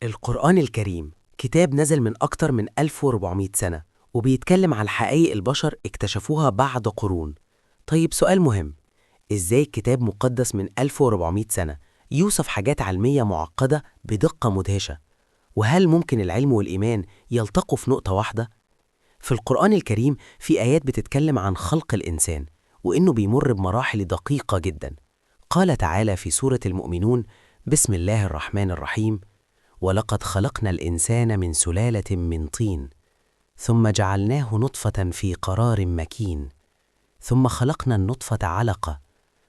القرآن الكريم كتاب نزل من أكتر من 1400 سنة، وبيتكلم عن حقائق البشر اكتشفوها بعد قرون. طيب سؤال مهم، إزاي كتاب مقدس من 1400 سنة يوصف حاجات علمية معقدة بدقة مدهشة؟ وهل ممكن العلم والإيمان يلتقوا في نقطة واحدة؟ في القرآن الكريم في آيات بتتكلم عن خلق الإنسان وإنه بيمر بمراحل دقيقة جدا. قال تعالى في سورة المؤمنون: بسم الله الرحمن الرحيم، ولقد خلقنا الإنسان من سلالة من طين، ثم جعلناه نطفة في قرار مكين، ثم خلقنا النطفة علقة،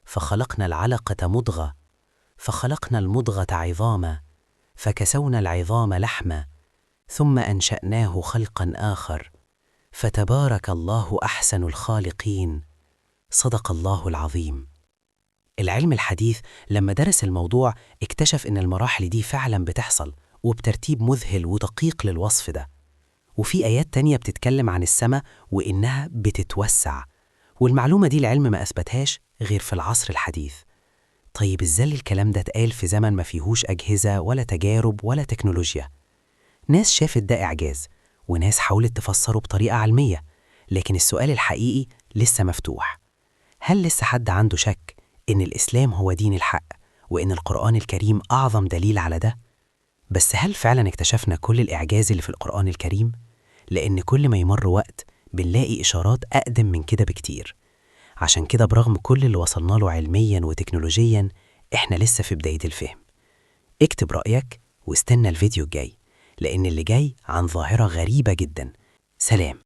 فخلقنا العلقة مضغة، فخلقنا المضغة عظاما، فكسونا العظام لحما، ثم أنشأناه خلقا آخر، فتبارك الله أحسن الخالقين. صدق الله العظيم. العلم الحديث لما درس الموضوع اكتشف إن المراحل دي فعلا بتحصل وبترتيب مذهل ودقيق للوصف ده. وفي آيات تانية بتتكلم عن السماء وإنها بتتوسع، والمعلومة دي العلم ما أثبتهاش غير في العصر الحديث. طيب إزاي الكلام ده اتقال في زمن ما فيهوش أجهزة ولا تجارب ولا تكنولوجيا؟ ناس شافت ده إعجاز، وناس حاولت تفسره بطريقة علمية، لكن السؤال الحقيقي لسه مفتوح. هل لسه حد عنده شك إن الإسلام هو دين الحق وإن القرآن الكريم أعظم دليل على ده؟ بس هل فعلا اكتشفنا كل الإعجاز اللي في القرآن الكريم؟ لأن كل ما يمر وقت بنلاقي إشارات أقدم من كده بكتير. عشان كده برغم كل اللي وصلنا له علميا وتكنولوجيا، إحنا لسه في بداية الفهم. اكتب رأيك واستنى الفيديو الجاي، لأن اللي جاي عن ظاهرة غريبة جدا. سلام.